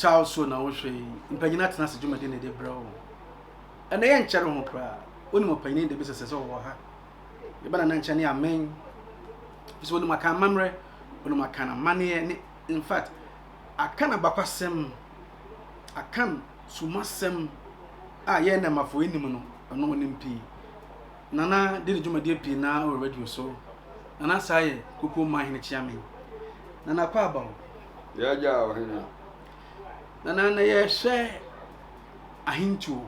Charles so na wohwɛ yi, mpanyin atena ase dwumadi na ɛde brɛ wo. Ɛnɛ yɛnkyɛre ho koraa, wonim ɔpanyin de bi sɛ sɛ ɔwɔ ha. Yɛba nana nkyɛn ne amen. Fi sɛ onim akan amammerɛ, onim akan amanneɛ ne in fact akan abakwasɛm, akan sumasɛm a yɛn nnɛmafo nnim no, ɔno onim pii. Nana di ne dwumadie pii naa wɔ radio so. Nana saa yɛ Kukuo Man Hene Kyeame. Nana kɔ aba o. Yɛagya ɔhene. Nana na yɛhwɛ ahentuo.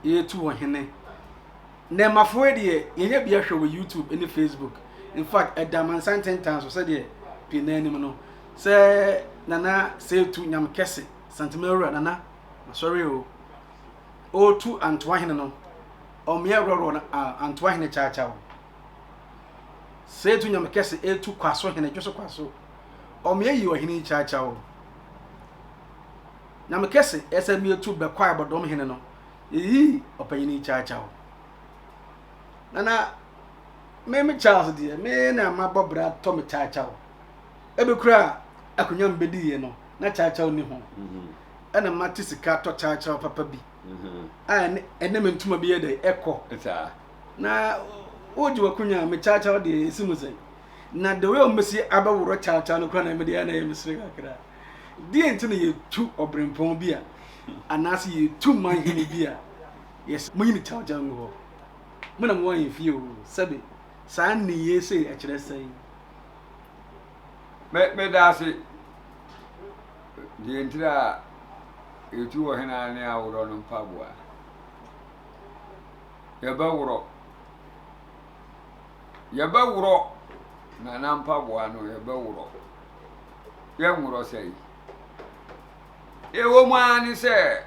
Yɛtu ɔhene. Nnɛɛmafoɔ yi deɛ yɛnya bi ahwɛ wɔ YouTube ne Facebook. In fact ɛda amansan ntentan so sɛdeɛ pii naa nim no. Sɛ Nana Seetu Nyamekɛse Santemawura Nana masɔre o. Ɔretu Antoahene no, ɔmmea worɔworɔ no a, Antoahene kyaakyaw. Sɛ etu Nyame kɛse etu Kwaso hene, dwoso Kwaso, ɔmmea yi ɔhene yi kyaakyaw. Nyame kɛse ɛsɛ mmea tu Bɛkwae bɔdɔm hene no, yɛyi ɔpanyin yi kyaakyaw. Nana, me me Charles deɛ, me na mabɔ bra tɔ me kyaakyaw. Ebe kura akonnwa mbɛdiiɛ no, na kyaakyaw ni ho. Ɛna mate sika tɔ kyaakyaw papa bi a ɛne me ntoma bi yɛ dɛ ɛkɔ. Na wogye w'akonya a me kyaakyaw deɛ ɛsi mu sɛn? Na the way wɔbɛsi abɛworɔ kyaakyaw no koraa na ɛmɛ deɛ na ɛyɛ mesere kakra. Deɛ nti na yɛtu ɔbrempɔn bi a anaasɛ yɛtu manhene bi a yɛsɛ monyi ne kyaakyaw ngu hɔ. Mo na mowɔ ahemfie o, sɛbe saa nneyɛe sei ɛkyerɛ sɛn? Me meda ase. Deɛ ntira a yɛtu wɔ hena ne aworɔ no mpaboa. Yɛbɛworɔ. Yɛbɛworɔ nana mpaboa no yɛbɛworɔ. Yɛnworɔ sɛe. Ɛwɔ mu ara ne sɛ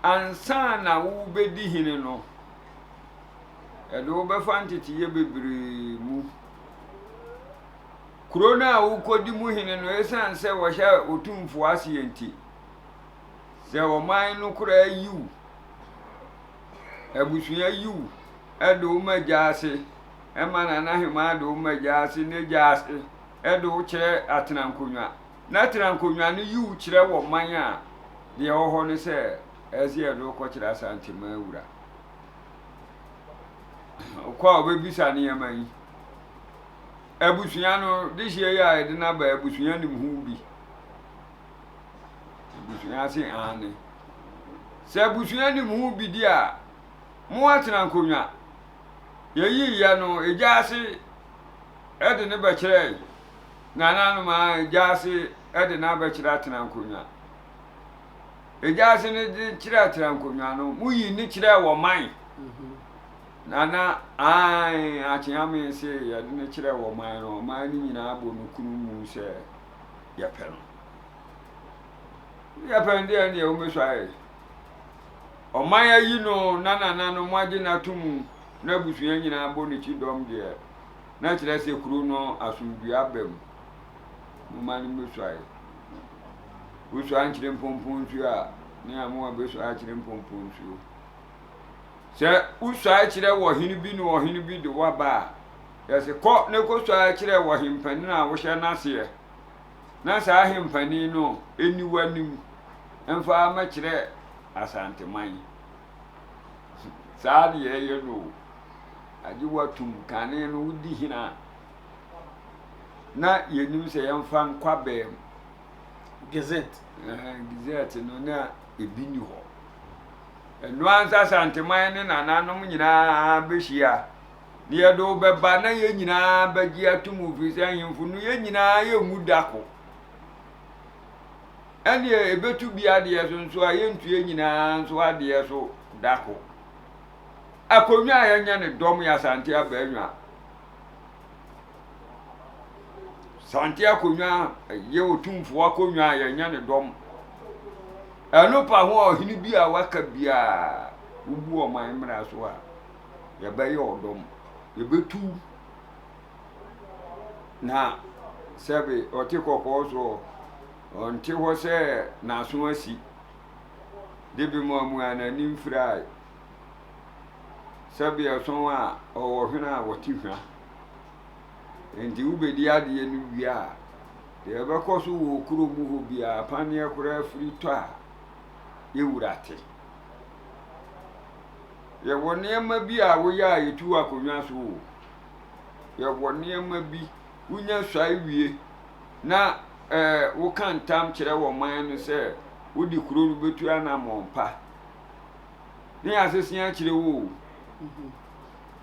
ansa na wobɛdi hene no, ɛde wobɛfa nteteyɛ bebree mu. Kuro no a wokɔdi mu hene no, ɛsiane sɛ wɔhyɛ otumfoɔ aseɛ nti, sɛ ɔman no koraa yi wo, abusua yi wo de wo ma gya ase, ma nana hemaa de wo ma gya ase, ne gya ase de wo kyerɛ atenankonnwa, na atenankonnwa no yi wo kyerɛ wɔ man a, deɛ ɛwɔ hɔ ne sɛ, ɛsɛ sɛ yɛde wo kɔkyerɛ Asanteman wura. Ɔkɔ a ɔbɛbisa nneɛma yi. Abusua no, dehyeɛ yi a yɛde no aba abusua nim ho bi. Abusua ase aane. Sɛ abusua nim ho bi di a, mo atena nkonnwa. Yɛyii yɛ no, egya ase de ne bɛkyerɛe. Nananom a egya ase de no abɛkyerɛ atena nkonnwa. Egya ase no de kyerɛ atena nkonnwa no, moyii ne kyerɛɛ wɔ man. Nana, Aane, Akyeame se yɛde no kyerɛ ɔman no, ɔman no nyinaa bɔ no kunu mu sɛ yɛpɛ no. Yɛpɛ no deɛ ɛndeɛ womɛsuae. Ɔman ayi no na nananom agye no ato mu na abusua nyinaa bɔ ne kyi dɔm deɛ, na kyerɛ sɛ kuro no asomdwoeɛ aba mu. Momma no mmɛsuae. Wosua nkyere mpɔmpɔ nsuo a, ne amoa bɛsua akyere mpɔmpɔ nsuo. Sɛ wosuae kyerɛ ɔhene bi na ɔhene bi de wo aba a, yɛse kɔ na kɔsuae kyerɛ ɔhempanin a wohyɛ n'aseɛ, na saa hempanin no nni w'anim mfa mmɛkyerɛ Asanteman. Saa ne yɛyɛ no o. Agye woatum kane no wodi hene a, na yɛnim sɛ yɛmfa nkɔ abɛn mu. Gazette. Gazette no na ebi nni hɔ. Ɛno ara nso Asanteman ne nananom nyinaa bɛhyia na yɛde wo bɛba na yɛn nyinaa bɛgye ato mu firi sɛ ahemfo no yɛn nyinaa yɛnwu da ko. Ɛnneɛ ɛbɛtu bi adeɛ so nso a yɛntu yɛn nyinaa nso adeɛ so da ko. Akonnwa a yɛnyɛ ne dɔm yɛ Asante Abaanwa. Sante akonnwa yɛ otumfoɔ akonnwa a yɛnyɛ ne dɔm. Ɛno pa ho a ɔhene bi a waka biara wobu ɔman mmara so a yɛbɛyɛ ɔdɔm. Yɛbɛtu na sɛbe ɔte kɔkɔɔ soɔ ɔnte hɔ sɛ n'aso asi de bi mu amu a n'ani mfirae sɛbe ɛsɔn a ɔwɔ hwene a wɔte hwa. Enti wobɛdi adeɛ no wie a. Deɛ ɛbɛkɔ so wɔ kuro mu hɔ biara, paneɛ koraa firi tɔ a, yɛwura te. Yɛwɔ nneɛma bi a woyɛ a yɛtu wo akonnwa so o. Yɛwɔ nneɛma bi, wonya suae wie na ɛɛ woka ntam kyerɛ ɔman no sɛ wode kuro no bɛtu anammɔn pa. Ne yɛasese akyerɛ wo o.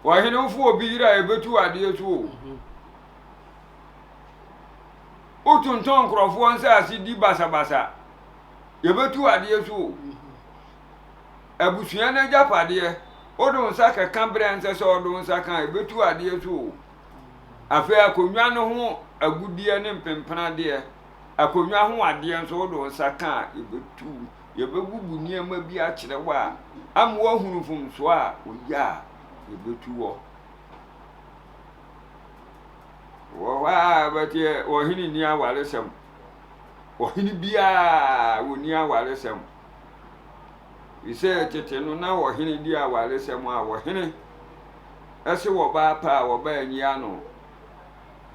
Ɔhene wofo obi yere a yɛbɛtu adeɛ so o. Wotontɔn nkurɔfoɔ nsaase di basabasa, yɛbɛtu adeɛ so o. Abusua no agyapadeɛ, wode wo nsa kɛka berɛ a ɛnsɛ sɛ wode wo nsa ka a, yɛbɛtu adeɛ so o. Afei akonnwa no ho agudeɛ ne mpempenadeɛ, akonnwa ho adeɛ nso wode wo nsa ka a, yɛbɛtu. Yɛbɛbubu nneɛma bi akyerɛ wo a, ama woahunu mfomsoɔ a woyɛ a, yɛbɛtu wɔ. Wɔ hɔ a bɛteɛ ɔhene nni awaresɛm. Ɔhene biara wɔnni awaresɛm. Sɛ tete no na ɔhene di awaresɛm a ɔhene ɛse wɔbaa pɛ a wɔbaa nyi ano.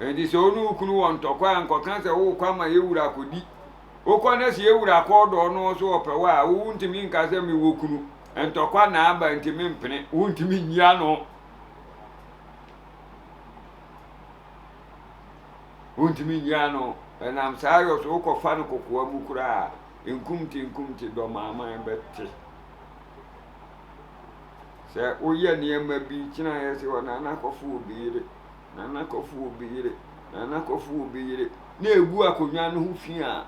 Enti sɛ wo ne wo kunu wɔ ntɔkwa a nkɔka sɛ wokɔ ama yɛwura akɔdi. Wokɔ na sɛ yɛwura kɔɔdɔɔ no so ɔpɛ wo a wontumi nka sɛ mewɔ kunu. Ntɔkwa na aba nti mempene. Wontumi nyi ano. Wontumi nyi ano. Ɛnam saa yɔ so wokɔfa no kokoa mu koraa a, nkumte nkumte dɔmaaman bɛte. Sɛ woyɛ nneɛma bi kyena yɛ sɛ wɔ nana kɔfo obi yere, nana kɔfo obi yere, nana kɔfo obi yere, na egu akonnwa no ho fi a,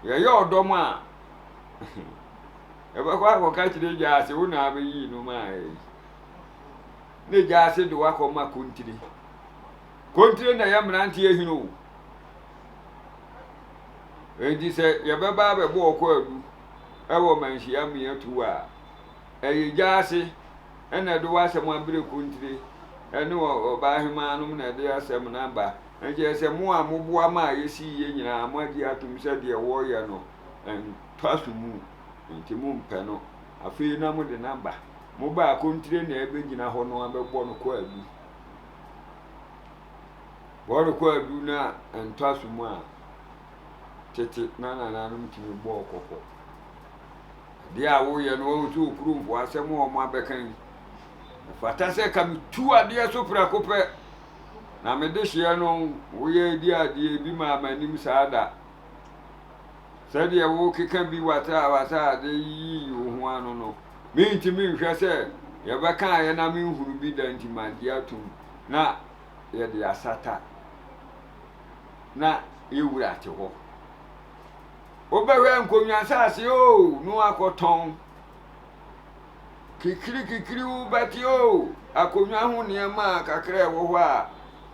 yɛyɛ ɔdɔm a Yɛbɛkɔ akɔka kyerɛ gyaase wo na abɛyii no maa yɛn. Ne gyaase de wakɔma kontire. Kontire na ɛyɛ mmeranteɛ hene o. Enti sɛ yɛbɛba abɛbɔ ɔkɔ adu ɛwɔ manhyia mmea tu a, ɛyɛ gyaase ɛna ɛde w'asɛm abrɛ kontire ɛne ɔbaahemaa nom na ɛde asɛm no aba. Ɛnkyerɛ sɛ mo a moboa ma a yɛsii yɛ nyinaa moagye atom sɛ deɛ wɔreyɛ no Ɛntɔ aso mu, enti mompɛ no. Afei na mode no aba. Moba a, kontire na ɛbɛgyina hɔ no abɛbɔ no kwaadu. Bɔ no kwaadu na ɛntɔ aso mu a, tete na nananom tumi bɔɔ kɔkɔ. Adeɛ a woyɛ no, wɔn sɛ okuromfoɔ asɛm a wɔn abɛka yi, ɛfata sɛ ka metu adeɛ so prɛko pɛ. Na mede hyeɛ no, woyɛ di adeɛ bi maa m'anim saa da. Sɛdeɛ wokeka bi wasaa de yiyi wo ho ano no, mentumi nhwɛ sɛ yɛbɛka ayɛ na menhunu bi da nti magye atom na yɛde asata na yɛwura te hɔ. Wobɛhwɛ nkonnwa asase oo na wakɔtɔn. Kikirikikiri wobɛte oo, akonnwa ho nneɛma a kakra a ɛwɔ hɔ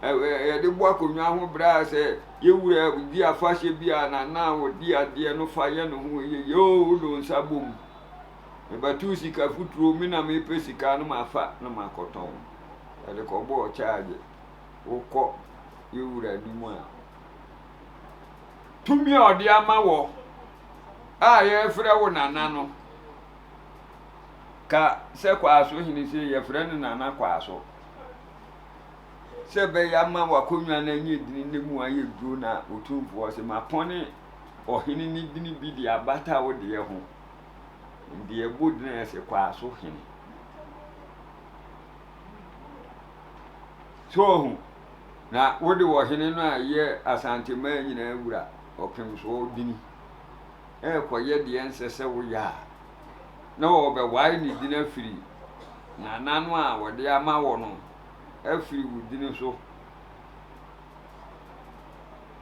a yɛde bɔ akonnwa ho berɛ a sɛ yɛwura di afahyɛ bi a nana a ɔdi adeɛ no fa yɛ ne ho yeye oo wode wo nsa bɔ mu. Mebɛtoo sika futuro me na mepɛ sika no mafa na makɔtɔn. Yɛde kɔbɔɔ kyaagye. Wokɔ yɛwura anim a, tumi a ɔde ama wɔ a yɛrefrɛ wo nana no, Ka sɛ Kwaaso hene sei, yɛfrɛ no Nana Kwaaso. Sɛ ɛbɛyɛ ama w'akonnwa no anya dini ne mu ayɛ duro na Otumfoɔ se mapɔne ɔhene ne dini bi de abata wo deɛ ho. Nti yɛbɔ dini a yɛse Kwaaso hene. So ohu? Na wode ɔhene no a ɛyɛ Asanteman nyinaa wura ɔpemsoɔ dini rekɔyɛ deɛ ɛnsɛ sɛ woyɛ a, na wɔbɛwae ne din afiri nana no a wɔde ama wɔ no afiri wo dini so.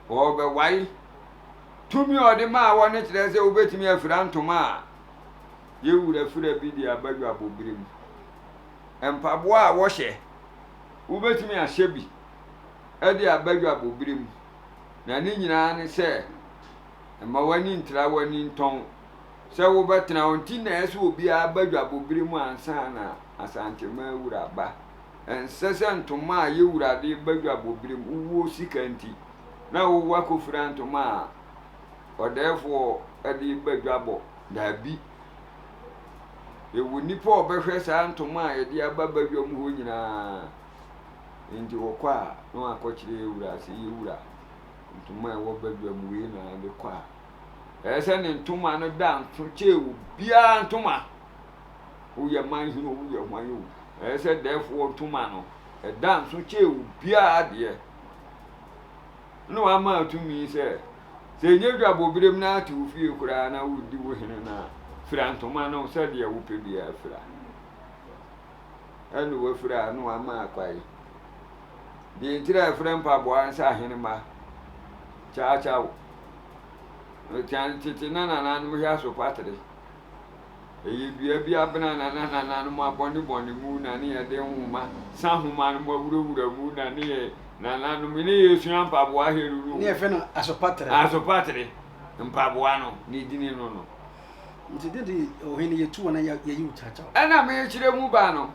Wɔbɛwae. Tumi a ɔde maa wɔ no kyerɛ sɛ wobɛtumi afira ntoma a yɛwura fira bi de aba dwabɔberɛ mu. Mpaboa a wɔhyɛ, wobɛtumi ahyɛ bi de aba dwabɔberɛ mu. Na ne nyinaa ne sɛ, mma w'ani ntra w'ani ntɔn. Sɛ wobɛtena hɔ nti na ɛsɛ sɛ obiara ba dwabɔbere mu ansa na Asanteman wura ba. Ɛnsɛ sɛ ntoma a yɛwura de ba dwabɔbere mu, wowɔ sika nti, na wowɔ akɔfira ntoma a ɔdɛɛfoɔ de ba dwabɔ. Daabi. Yɛwɔ nnipa a wɔbɛhwɛ saa ntoma a yɛde aba badwam hɔ nyinaa. Enti wɔkɔ a, na wɔakɔkyerɛ yɛn wura sɛ, Yɛn wura, ntoma a ɛwɔ badwam wei na yɛde kɔ a, ɛyɛ sɛ ne ntoma no da nso kyɛɛ obiara ntoma. Woyɛ man hene o, woyɛ hwan o, ɛyɛ sɛ dɛɛfoɔ ntoma no, ɛda nso kyɛɛ obiara deɛ. Na wama tumi sɛ, sɛ ɛnyɛ dwabɔberem na ate wo fie koraa na wodi wo hene no a, fira ntoma no sɛdeɛ wopɛ biara fira. Ɛna wafira na wama akwae. Deɛ ntira a ɛfrɛ mpaboa ne sɛ ahenemma, kyaakyaw. Tete na nananom hwɛ asopatere. Ɛyɛ dua bi abena na na nananom abɔnebɔne mu na ne yɛde nwoma sa nhoma no mu awurawura mu na ne yɛ nananom ne yɛsua mpaboa hɛ no no. Ne yɛfrɛ no asopatere. Asopatere mpaboa no ne dini no no. Nti de de ɔhene yɛtu wɔn na yɛyi wo kyaakyaw. Ɛna mekyerɛ mu ba no.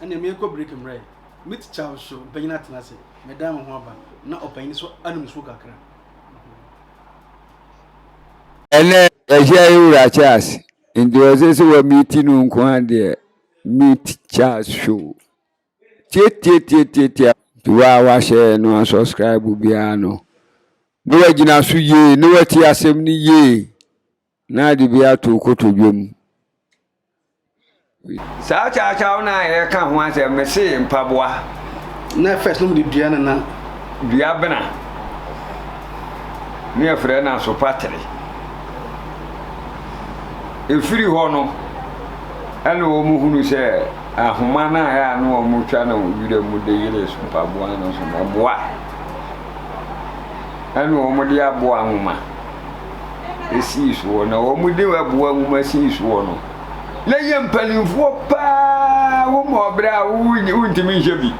Ɛnna merekɔ break mmerɛ. Me tikya nso mpanyin atena ase. Medan me ho aba na ɔpanyin nso anom nsuo kakra. Ɛnɛ yɛhyia yɛ wura Charles nti ɔsɛ sɛ wa meet no nko ara deɛ meet Charles show tietietietietie nti wa a wahyɛ no asubscribe biara no na wagyina so yie na watie asɛm no yie na ade bi ato wo kotodwe mu. Saa kyawkyaw no a yɛreka ho asɛm, mese mpaboa. Na first no de dua no na. Dua bena. Ne yɛfrɛ no asopatere. Ɛfiri hɔ no, ɛna wɔn hunu sɛ ahoma no a ɛyɛ a na wɔtwa no wira mu de yere mpaboa no so no, ɛboa. Ɛna wɔde aboa nwoma. sii soɔ, na wɔde aboa nwoma sii soɔ no, na yɛ mpanimfoɔ paa wɔ mu ɔbrɛ a wontumi nhyɛ bi.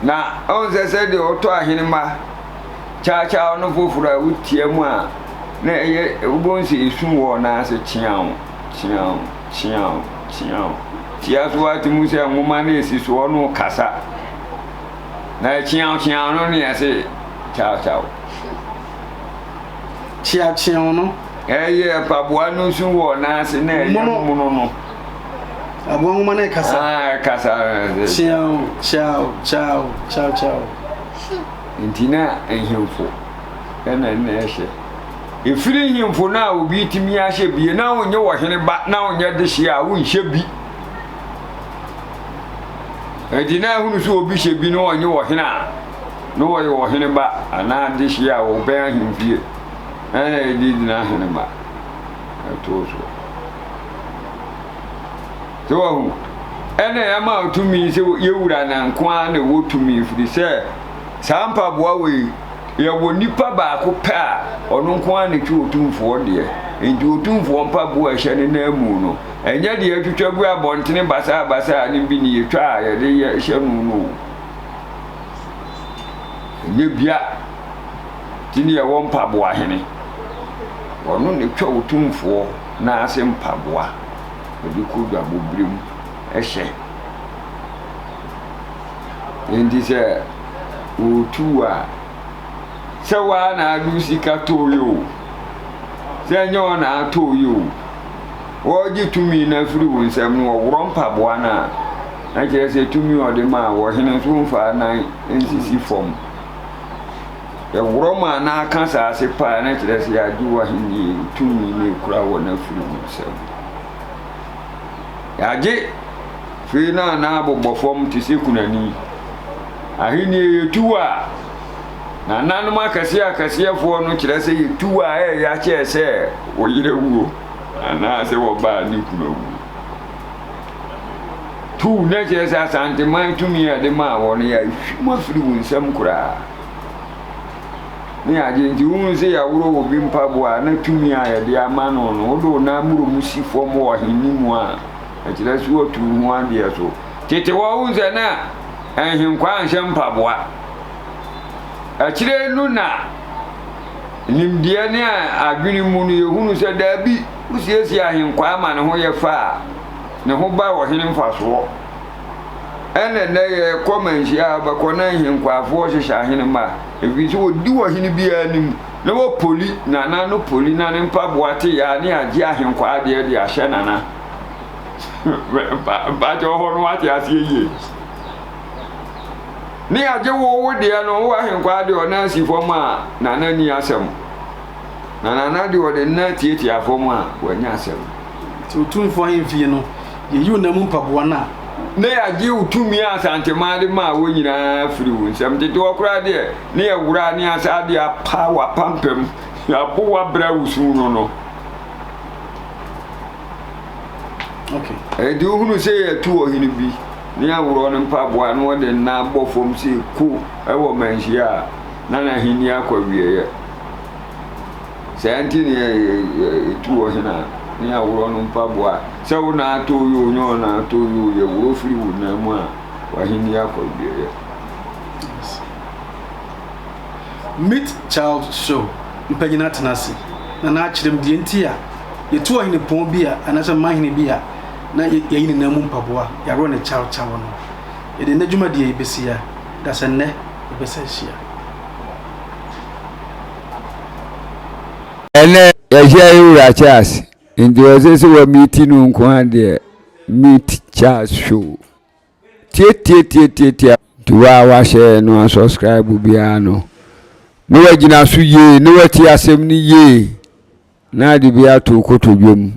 Na ɔn sɛ sɛdeɛ ɔtɔ ahenema kyaakyaa no foforɔ a wotia mu a na ɛyɛ wobɛhu sɛ esu wɔ nan ase kyeaw kyeaw kyeaw kyeaw tia so ate mu sɛ nwoma no esi soɔ no kasa na kyeaw kyeaw no ne ɛse kyaakyaw. Kyeakyeaw no. Ɛyɛ mpaboa no nso wɔ n'ase na ɛyɛ mono no. Aboa nwoma no ɛkasa. Ah, ɛkasa. Kyeaw, kyeaw, kyeaw, kyeaw, kyeaw. Nti na nhemfo ɛna na ɛhyɛ. Efiri nhemfo no a obi tumi ahyɛ bie na wonyɛ ɔhene ba na wonyɛ dehye a wonhyɛ bi. Enti na ahunu sɛ obi hyɛ bi na ɔnyɛ ɔhene a, na ɔyɛ ɔhene ba anaa adehyeɛ a ɔbɛn ahemfie ɛna ɛde gyina ahene ma ɛtoo soɔ. Sɛ wahu, ɛna ɛma tumi sɛ yɛwura na nko ara na ɛwɔ tumi firi sɛ saa mpaboa wei yɛwɔ nipa baako pɛ a ɔno nko ara na ɛtwi otumfoɔ deɛ. Enti otumfoɔ mpaboa a ɛhyɛ ne nan mu no, Ɛnyɛ deɛ yɛtwitwa gu abɔntene basaabasaa no bi ne yɛtwa a yɛde yɛ hyɛ no no o. Ɛnyɛ bia ti ne yɛwɔ mpaboa hene. Ɔno na ɛtwa otumfoɔ n'ase mpaboa ɔde kɔ dwabɔberɛ mu hyɛ. Enti sɛ wɔretu a, sɛ waa na ade wo sika tɔɔ yi o, sɛ ɛnyɛ ɔ na atɔɔ yi o, Wɔregye tumi no afiri wo nsam no, wɔworɔ mpaboa no a, na kyerɛ sɛ tumi a ɔde maa wɔ hene nso mfaa nan nsisi fam. Yɛworɔ ma na aka asase paa na kyerɛ sɛ yɛagye w'ahenni tumi no ekura wɔ no afiri wo nsam. Yɛagye fei no a na abobɔ fam te sɛ kunani. Ahenni yɛtu a nananom akɛseɛ akɛseɛfoɔ no kyerɛ sɛ yɛtu a ɛyɛ akyɛɛ sɛ wo yerɛ wuo. Anaasɛ wɔbaa ne kunu awu. Tu na kyerɛ sɛ Asanteman tumi a yɛde maa wɔn no yɛahwim afiri wo nsam koraa. Ne agye nti wohu sɛ yɛaworɔ wɔ bi mpaboa a na tumi a yɛde ama no no wode wo nan mmoro mu si fam wɔ ahenni mu a ɛkyerɛ sɛ watu wo ho adeɛ so. Tete hɔ wohu sɛ na nhenkwaa nhyɛ mpaboa. Akyire no na Nimdeɛ ne adwene mu no, yɛhunu sɛ daabi, wosiesie ahenkwaa ma ne ho yɛ fɛ a, ne ho ba ɔhene mfasoɔ. Ɛna nnɛ yɛkɔ manhyia a, wobɛkɔ na nhenkwaafoɔ hyehyɛ ahenemma, ɛfiri sɛ wɔdi ɔhene biara anim na wɔpoli nana no poli na ne mpaboa te yɛ a ne agye ahenkwaa deɛ de ahyɛ nana. Mpakyɛ hɔ no wate aseɛ yie. Ne yɛagye wo wo deɛ no, wo ahenkwaa deɛ ɔnan si fam a, Nana nni asɛm. Na Nana deɛ ɔde ne nan tiatia fam a, wanya asɛm. Nti Otumfoɔ ahemfie no, yɛyi wo nan mu mpaboa no a. Ne yɛagye wo tumi a Asanteman de maa wo nyinaa afiri wo nsam. Tete hɔ koraa deɛ, ne yɛwora ne yɛasan de apa w'apampam, yɛabo w'abrɛ a wosu no no. Okay. Enti wohunu sɛ yɛatu ɔhene bi ne aworɔ no mpaboa na ɔde nna bɔ fam sɛ ku wɔ manhyia a, na n'ahenni akɔ awieeɛ. Saa nti ne yɛtu ɔhene a ne aworɔ no mpaboa sɛ wo na atɔ yi o, nyɛ ɔna atɔ yi o, yɛworɔ firi wo nan mu a, w'ahenni akɔ awieeɛ. Meet Child Show mpanyin atena ase na n'akyerɛ mu deɛ nti a yɛtu ɔhene pɔn bi a anaasɛ manhene bi a na yɛyi ne nan mu mpaboa, yɛaworɔ ne kyawkyaw no. Yɛde nnɛ dwumadie yi bɛsi ha, da sɛ nnɛ yɛbɛsan ahyia. Ɛnɛ yɛahyia yɛ wura Charles nti ɔsɛ sɛ wa meet no nko ara deɛ meet Charles show tietietietietie nti wo a wahyɛ no asubscribe biara no na wagyina so yie na watie asɛm no yie na ade bi ato kotodwe mu.